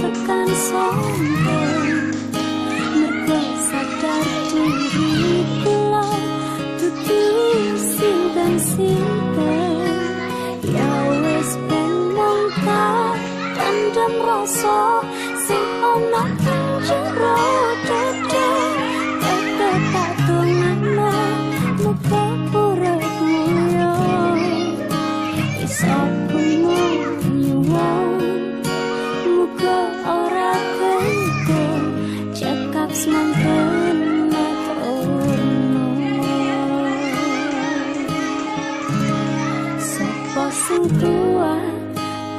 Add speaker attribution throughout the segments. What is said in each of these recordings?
Speaker 1: tekan sonten. Mergo sadar diri kula dudu sinten-sinten. Ya wis ben mung tak pendem rasa sing ana ing jero dada. Tetep tak dongakno muga urip mulya. Iso nyuwun muga ora ketung cekap semanten matur nuwun. Sopo sing kuat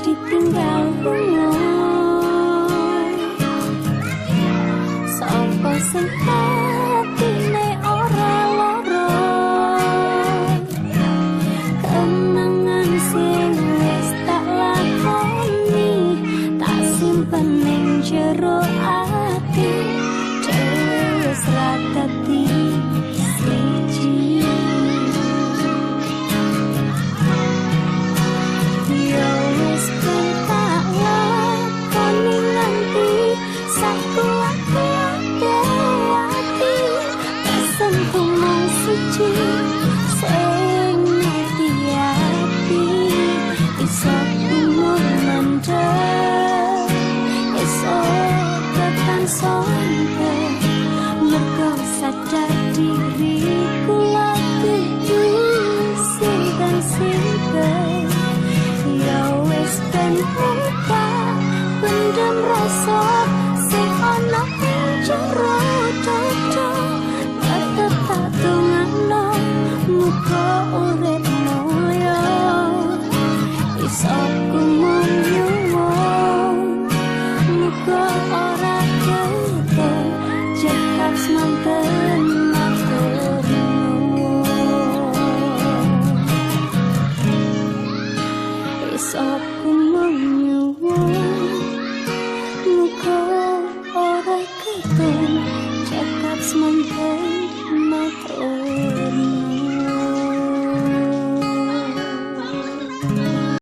Speaker 1: ditinggal lunga? Sopo sing atine ora lara? Kenangan sing wis tak lakoni tak simpen ning jero ati dhewe wis ra dadi siji. Ya wis ben tak lakoni nganti sakuat-kuate ati. Pesenku mung siji sing ngerti ati. Iso mung mendem, iso tekan sonten. Mergo sadar diri kula dudu sinten-sinten. Ya wis ben tak pendem rasa sing ana ing jero dada. Tetep tak dongakno muga urip mulya. Iso mung nyuwun muga ora ketung cekap semanten matur nuwun. Iso mung nyuwun.